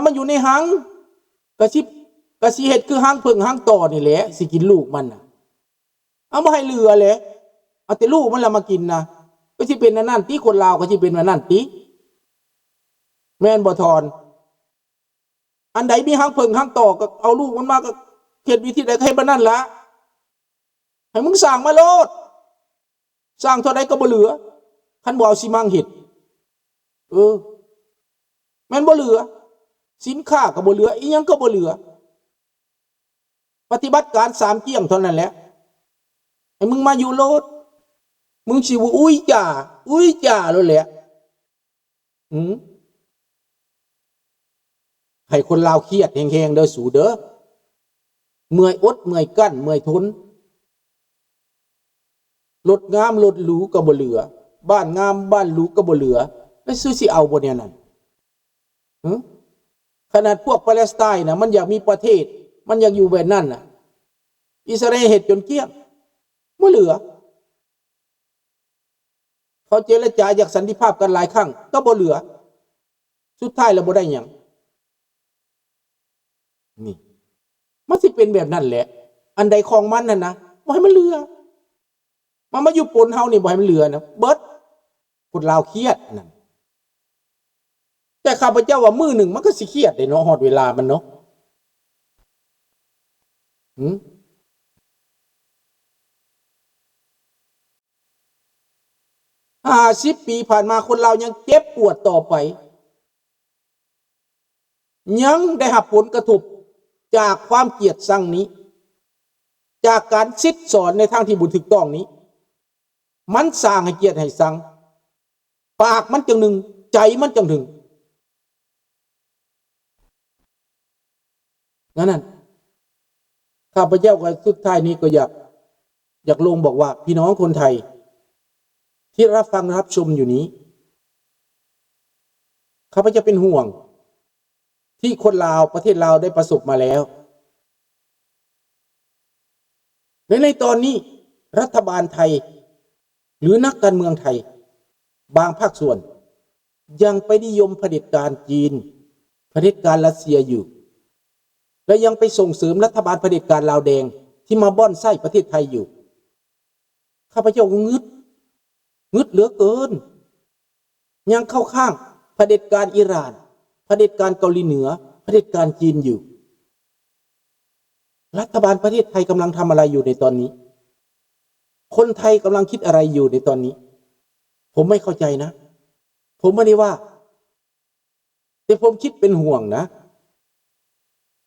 ມັນຢູ່ໃນຮັງ ກະຊິ ກະຊິເຮັດຄືຮັງເຜິ້ງຮັງຕໍ່ນີ້ແຫຼະ ຊິກິນລູກມັນນະ. ເອົາ ບໍ່ໃຫ້ເຫຼືອແຫຼະ ເອົາແຕ່ລູກມັນລະມາກິນນະ. ກໍຊິເປັນອັນນັ້ນຕິ ຄົນລາວກໍຊິເປັນອັນນັ້ນຕິ ແມ່ນບໍ່ທອນ? ອັນໃດມີຮັງເຜິ້ງຮັງຕໍ່ ກໍເອົາລູກມັນມາ ກໍເຮັດວິທີໃດກໍເຮັດແບບນັ້ນລະ. ໃຫ້ມຶງສ້າງມາໂລດ ສ້າງເທົ່າໃດກໍບໍ່ເຫຼືອ ຄັນບໍ່ເອົາຊີມັງເຮັດ. ເອີ ແມ່ນບໍ່ເຫຼືອ ສິນຄ້າກໍບໍ່ເຫຼືອ ອີ່ຫຍັງກໍບໍ່ເຫຼືອ. ປະຕິບັດການສາມກ້ຽງເທົ່ານັ້ນແຫຼະ ໃຫ້ມຶງມາຢູ່ໂລດ ມຶງຊິອຸຍຈາ ອຸຍຈາໂລດແຫຼະ. ອືມ ໃຫ້ຄົນລາວຄຽດແຮງໆເດີສູເດີ ເມື່ອຍອົດ ເມື່ອຍກັ້ນ ເມື່ອຍທົນ. ລົດງາມລົດຫຼູກໍບໍ່ເຫຼືອ ບ້ານງາມບ້ານຫຼູກໍບໍ່ເຫຼືອ ແລ້ວສູຊິເອົາບໍ່ແນວນັ້ນ? ຫື? ຂະໜາດພວກປາແລັສໄຕນະ ມັນຢາກມີປະເທດ ມັນຢາກຢູ່ແບບນັ້ນນະ ອິດສະຣາເອນເຮັດຈົນກ້ຽງ ບໍ່ເຫຼືອ. ເຂົາເຈລະຈາຢາກສັນຕິພາບກັນຫຼາຍຄັ້ງກໍບໍ່ເຫຼືອ ສຸດທ້າຍແລ້ວບໍ່ໄດ້ຫຍັງ. ນີ້ ມັນຊິເປັນແບບນັ້ນແຫຼະ ອັນໃດຂອງມັນຫັ້ນນະ ບໍ່ໃຫ້ມັນເຫຼືອ. ມາ ມາຢູ່ປົນເຮົານີ້ ບໍ່ໃຫ້ມັນເຫຼືອນະ ເບິດ. ຄົນລາວຄຽດອັນນັ້ນ ແຕ່ຂ້າພະເຈົ້າວ່າມື້ໜຶ່ງມັນກໍຊິຄຽດເດ້ເນາະ ຮອດເວລາມັນເນາະ. ຫື? ຫ້າສິບປີຜ່ານມາ ຄົນລາວຍັງເຈັບປວດຕໍ່ໄປ ຍັງໄດ້ຮັບຜົນກະທົບຈາກຄວາມກຽດຊັງນີ້ ຈາກການສິດສອນໃນທາງທີ່ບໍ່ຖືກຕ້ອງນີ້. ມັນສ້າງໃຫ້ກຽດໃຫ້ຊັງ ປາກມັນຈັ່ງໜຶ່ງ ໃຈມັນຈັ່ງໜຶ່ງ. ນັ້ນ ນັ້ນ ຂ້າພະເຈົ້າກໍສຸດທ້າຍນີ້ກໍຢາກ ຢາກລົງບອກວ່າ ພີ່ນ້ອງຄົນໄທທີ່ຮັບຟັງຮັບຊົມຢູ່ນີ້ ຂ້າພະເຈົ້າເປັນຫ່ວງ ທີ່ຄົນລາວ ປະເທດລາວໄດ້ປະສົບມາແລ້ວ ແລະ ໃນຕອນນີ້ ລັດຖະບານໄທ ຫຼື ນັກການເມືອງໄທ ບາງພາກສ່ວນ ຍັງໄປນິຍົມຜະເດັດການຈີນ, ຜະເດັດການຣັດເຊຍຢູ່ ແລະ ຍັງໄປສົ່ງເສີມລັດຖະບານຜະເດັດການລາວແດງ ທີ່ມາບ່ອນໄສ້ປະເທດໄທຢູ່. ຂ້າພະເຈົ້າກໍງຶດ, ງຶດເຫຼືອເກີນ. ຍັງເຂົ້າຂ້າງຜະເດັດການອີຣານ, ຜະເດັດການເກົາຫຼີເໜືອ, ຜະເດັດການຈີນຢູ່. ລັດຖະບານປະເທດໄທກຳລັງທຳອະໄລຢູ່ໃນຕອນນີ້? ຄົນໄທກຳລັງຄິດອະໄລຢູ່ໃນຕອນນີ້? ຜົມໄມ່ເຂົ້າໃຈນະ. ຜົມບໍ່ໄດ້ວ່າ. ແຕ່ຜົມຄິດເປັນຫ່ວງນະ.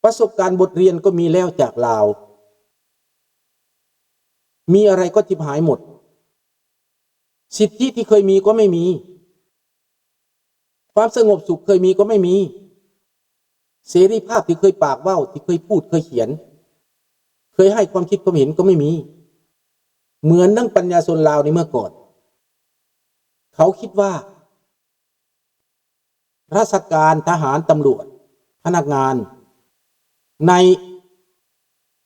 ປະສົບການບົດຮຽນກໍມີແລ້ວຈາກລາວ. ມີອະໄລກໍຈິບຫາຍໝົດ. ສິດທິທີ່ເຄີຍມີກໍໄມ່ມີ. ຄວາມສະຫງົບສຸກເຄີຍມີກໍໄມ່ມີ. ເສລີພາບທີ່ເຄີຍປາກເວົ້າ, ທີ່ເຄີຍພູດ, ເຄີຍຂຽນ, ເຄີຍໃຫ້ຄວາມຄິດຄວາມເຫັນກໍໄມ່ມີ. ເໝືອນດັ່ງປັນຍາຊົນລາວໃນເມື່ອກ່ອນ. ເຂົາຄິດວ່າ ລາຊະການ, ທະຫານ, ຕຳຫຼວດ, ພະນັກງານ ໃນ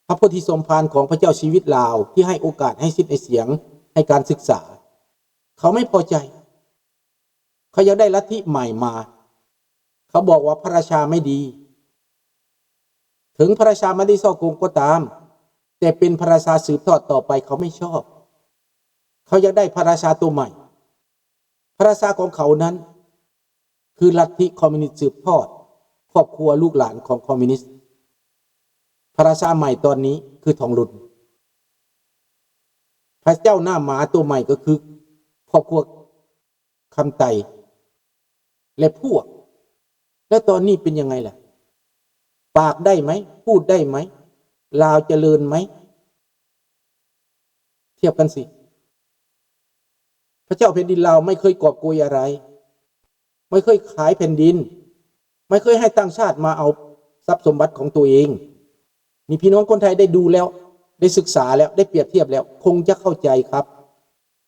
ພະໂພທິສົມພານຂອງພະເຈົ້າຊີວິດລາວ ທີ່ໃຫ້ໂອກາດ, ໃຫ້ສິດ, ໃຫ້ສຽງ, ໃຫ້ການສຶກສາ, ເຂົາໄມ່ພໍໃຈ. ເຂົາຢາກໄດ້ລັດທິໃໝ່ມາ. ເຂົາບອກວ່າພະລາຊາໄມ່ດີ. ເຖິງພະລາຊາໄມ່ໄດ້ສໍ້ໂກງກໍຕາມ, ແຕ່ເປັນພະລາຊາສືບທອດຕໍ່ໄປ ເຂົາໄມ່ຊອບ. ເຂົາຢາກໄດ້ພະລາຊາຕົວໃໝ່. ພະລາຊາຂອງເຂົານັ້ນ ຄືລັດທິຄອມມູນິດສືບທອດຄອບຄົວລູກຫຼານຂອງຄອມມູນິດ. ພະລາຊາໃໝ່ຕອນນີ້ຄືທອງລຸນ. ພະເຈົ້າໜ້າໝາຕົວໃໝ່ກໍຄືຄອບຄົວຄຳໄຕ ແລະ ພວກ. ແລ້ວຕອນນີ້ເປັນຍັງໄງລະ? ປາກໄດ້ໄໝ? ພູດໄດ້ໄໝ? ລາວຈະເລີນໄໝ? ທຽບກັນຊິ. ພະເຈົ້າແຜ່ນດິນລາວໄມ່ເຄີຍກອບໂກຍອະໄລ, ໄມ່ເຄີຍຂາຍແຜ່ນດິນ, ໄມ່ເຄີຍໃຫ້ຕ່າງຊາດມາເອົາຊັບສົມບັດຂອງຕົວເອງ. ນີ້ພີ່ນ້ອງຄົນໄທໄດ້ດູແລ້ວ, ໄດ້ສຶກສາແລ້ວ, ໄດ້ປຽບທຽບແລ້ວ, ຄົງຈະເຂົ້າໃຈຄັບ.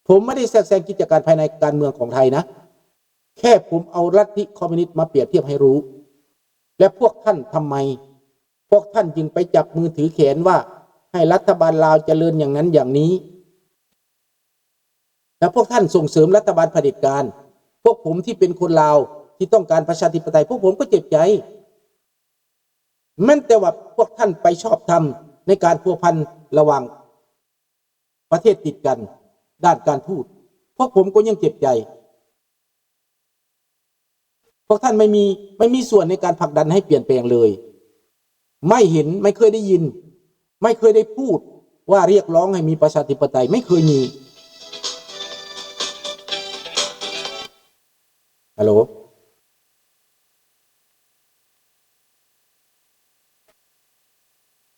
ຜົມບໍ່ໄດ້ແຊກແຊງກິດຈະການພາຍໃນການເມືອງຂອງໄທນະ. ແຄ່ຜົມເອົາລັດທິຄອມມູນິດມາປຽບທຽບໃຫ້ຮູ້. ແລະ ພວກທ່ານ ທຳໄມ ພວກທ່ານຈຶ່ງໄປຈັບມືຖືແຂນວ່າ ໃຫ້ລັດຖະບານລາວຈະເລີນຢ່າງນັ້ນຢ່າງນີ້ ແລະ ພວກທ່ານສົ່ງເສີມລັດຖະບານຜະເດັດການ. ພວກຜົມທີ່ເປັນຄົນລາວທີ່ຕ້ອງການປະຊາທິປະໄຕ ພວກຜົມກໍເຈັບໃຈ. ແມ່ນແຕ່ວ່າພວກທ່ານໄປຊອບທຳໃນການພົວພັນລະຫວ່າງປະເທດຕິດກັນດ້ານການທູດ, ພວກຜົມກໍຍັງເຈັບໃຈ. ພວກທ່ານໄມ່ມີ, ໄມ່ມີສ່ວນໃນການຜັກດັນໃຫ້ປ່ຽນແປງເລີຍ. ໄມ່ເຫັນ, ໄມ່ເຄີຍໄດ້ຍິນ, ໄມ່ເຄີຍໄດ້ພູດວ່າຮຽກຮ້ອງໃຫ້ມີປະຊາທິປະໄຕ, ໄມ່ເຄີຍມີ. ຮັລໂຫຼ?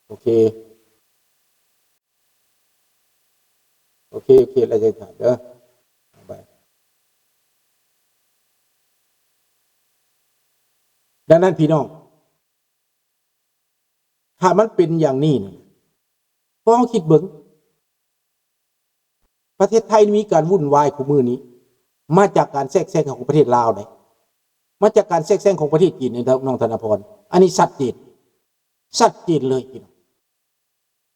ໂອເຄ. ໂອເຄ ໂອເຄ ແລ້ວຈະຖາມເດີ. ບາຍ. ດັ່ງນັ້ນພີ່ນ້ອງ, ຖ້າມັນເປັນຢ່າງນີ້ນີ້, ພວກເຮົາຄິດເບິ່ງ, ປະເທດໄທມີການວຸ່ນວາຍຄູ່ມື້ນີ້ ມາຈາກການແຊກແຊງຂອງປະເທດລາວໃດ໋, ມາຈາກການແຊກແຊງຂອງປະເທດຈີນໃດ໋ ນ້ອງທະນາພອນ. ອັນນີ້ຊັດເຈນ, ຊັດເຈນເລີຍພີ່ນ້ອງ.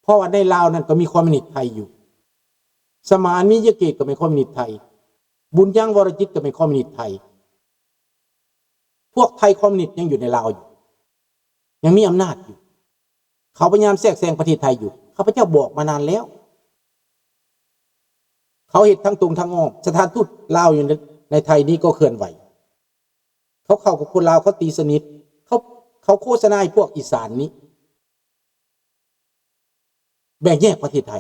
ເພາະວ່າໃນລາວນັ້ນກໍມີຄອມມິວນິດໄທຢູ່. ສະໝານ ມີຍະເກດ ກໍເປັນຄອມມິວນິດໄທ. ບຸນຍັງ ວໍລະຈິດ ກໍເປັນຄອມມິວນິດໄທ. ພວກໄທຄອມມິວນິດຍັງຢູ່ໃນລາວຢູ່, ຍັງມີອຳນາດຢູ່. ເຂົາພະຍາຍາມແຊກແຊງປະເທດໄທຢູ່. ຂ້າພະເຈົ້າບອກມານານແລ້ວ. ເຂົາເຮັດທັງຕົງທັງອ້ອມ. ສະຖານທູດລາວຢູ່ໃນ, ໃນໄທນີ້ກໍເຄື່ອນໄຫວ. ເຂົາເຂົ້າກັບຄົນລາວ, ເຂົາຕີສະໜິດ, ເຂົາ, ເຂົາໂຄສະນາໃຫ້ພວກອີສານນີ້ ແບ່ງແຍກປະເທດໄທ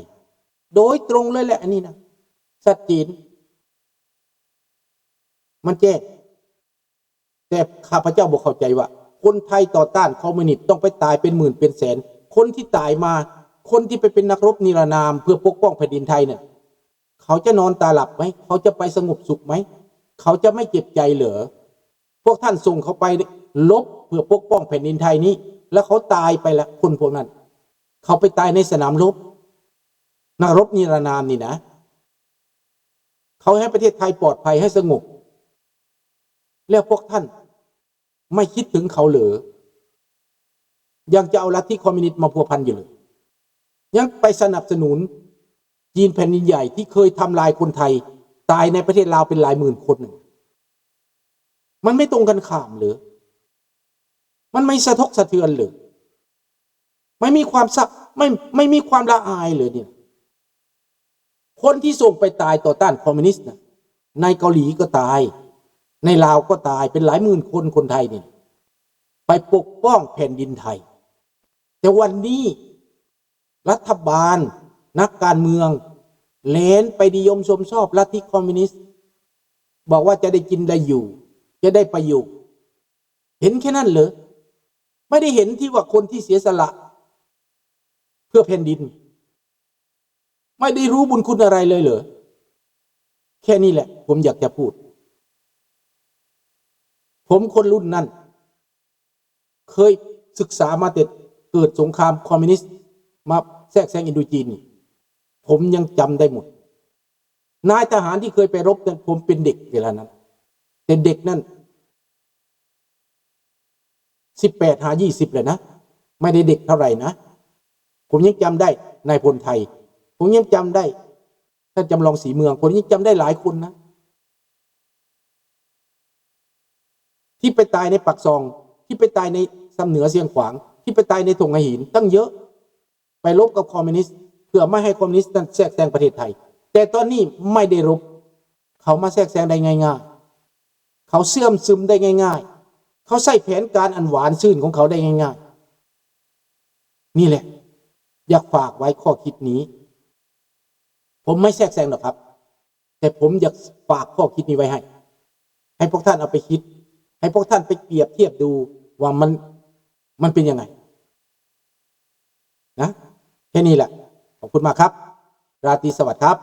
ໂດຍຕົງເລີຍແຫຼະ. ອັນນີ້ນະ ຊັດເຈນ, ມັນແຈ້ງ. ແຕ່ຂ້າພະເຈົ້າບໍ່ເຂົ້າໃຈວ່າ ຄົນໄທຕໍ່ຕ້ານຄອມມິວນິດຕ້ອງໄປຕາຍເປັນໝື່ນເປັນແສນ. ຄົນທີ່ຕາຍມາ, ຄົນທີ່ໄປເປັນນັກລົບນິລະນາມເພື່ອປົກປ້ອງແຜ່ນດິນໄທນັ້ນ, ເຂົາຈະນອນຕາຫຼັບໄໝ? ເຂົາຈະໄປສະຫງົບສຸກໄໝ? ເຂົາຈະໄມ່ເຈັບໃຈເຫຼືອ? ພວກທ່ານສົ່ງເຂົາໄປລົບເພື່ອປົກປ້ອງແຜ່ນດິນໄທນີ້ ແລ້ວເຂົາຕາຍໄປລະ, ຄົນພວກນັ້ນ ເຂົາໄປຕາຍໃນສະໜາມລົບ, ນັກລົບນິລະນາມນີ້ນະ. ເຂົາໃຫ້ປະເທດໄທປອດໄພ, ໃຫ້ສະຫງົບ, ແລ້ວພວກທ່ານ ໄມ່ຄິດເຖິງເຂົາເຫຼືອ? ຍັງຈະເອົາລັດທິຄອມມິວນິດມາພົວພັນຢູ່ເຫຼືອ? ຍັງໄປສະໜັບສະໜູນຈີນແຜ່ນດິນໃຫຍ່ທີ່ເຄີຍທຳລາຍຄົນໄທຕາຍໃນປະເທດລາວເປັນຫຼາຍໝື່ນຄົນ. ມັນໄມ່ຕົງກັນຂ້າມເຫຼືອ? ມັນໄມ່ສະທົກສະເທືອນເຫຼືອ? ໄມ່ມີຄວາມສະ, ໄມ່, ໄມ່ມີຄວາມລະອາຍເຫຼືອນີ້? ຄົນທີ່ສົ່ງໄປຕາຍຕໍ່ຕ້ານຄອມມິວນິດນະ, ໃນເກົາຫຼີກໍຕາຍ, ໃນລາວກໍຕາຍ, ເປັນຫຼາຍໝື່ນຄົນ, ຄົນໄທນີ້ ໄປປົກປ້ອງແຜ່ນດິນໄທ. ແຕ່ວັນນີ້ລັດຖະບານ, ນັກການເມືອງ ແລ່ນໄປນິຍົມຊົມຊອບລັດທິຄອມມິວນິດ, ບອກວ່າຈະໄດ້ກິນໄດ້ຢູ່, ຈະໄດ້ປະໂຫຍດ. ເຫັນແຄ່ນັ້ນເຫຼືອ? ໄມ່ໄດ້ເຫັນທີ່ວ່າຄົນທີ່ເສຍສະຫຼະເພື່ອແຜ່ນດິນ ໄມ່ໄດ້ຮູ້ບຸນຄຸນອະໄລເລີຍເຫຼືອ? ແຄ່ນີ້ແຫຼະ ຜົມຢາກຈະພູດ. ຜົມຄົນລຸ້ນນັ້ນ ເຄີຍສຶກສາມາແຕ່ເກີດສົງຄາມຄອມມິວນິດມາແຊກແຊງອິນໂດຈີນນີ້ ຜົມຍັງຈຳໄດ້ໝົດ. ນາຍທະຫານທີ່ເຄີຍໄປລົບນັ້ນ ຜົມເປັນເດັກເວລານັ້ນ, ແຕ່ເດັກນັ້ນ ສິບແປດຫາຊາວແລ້ວນະ, ໄມ່ໄດ້ເດັກເທົ່າໃດນະ. ຜົມຍັງຈຳໄດ້ນາຍພົນໄທ, ຜົມຍັງຈຳໄດ້ທ່ານຈຳລອງສີເມືອງ, ຜົມຍັງຈຳໄດ້ຫຼາຍຄົນນະ ທີ່ໄປຕາຍໃນປາກຊ່ອງ, ທີ່ໄປຕາຍໃນຊຳເໜືອຊຽງຂວາງ, ທີ່ໄປຕາຍໃນທົ່ງຫາຫີນ ຕັ້ງເຍອະ. ໄປລົບກັບຄອມມິວນິດ ເພື່ອບໍ່ໃຫ້ຄອມມິວນິດນັ້ນແຊກແຊງປະເທດໄທ. ແຕ່ຕອນນີ້ໄມ່ໄດ້ລົບ, ເຂົາມາແຊກແຊງໄດ້ງ່າຍໆ, ເຂົາເຊື່ອມຊຶມໄດ້ງ່າຍໆ, ເຂົາໃຊ້ແຜນການອັນຫວານຊື່ນຂອງເຂົາໄດ້ງ່າຍໆ. ນີ້ແຫຼະ ຢາກຝາກໄວ້ຂໍ້ຄິດນີ້. ຜົມໄມ່ແຊກແຊງດອກຄັບ, ແຕ່ຜົມຢາກຝາກຂໍ້ຄິດນີ້ໄວ້ໃຫ້, ໃຫ້ພວກທ່ານເອົາໄປຄິດ, ໃຫ້ພວກທ່ານໄປປຽບທຽບດູວ່າມັນ, ມັນເປັນຍັງໄງນະ. ແຄ່ນີ້ແຫຼະ, ຂອບຄຸນມາກຄັບ. ລາຕີສະຫວັດຄັບ.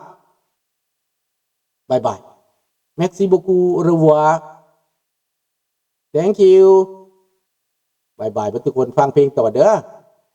ບາຍບາຍ. Merci beaucoup, au revoir. Thank you. ບາຍບາຍເບິດທຸກຄົນ, ຟັງເພງຕໍ່ເດີ.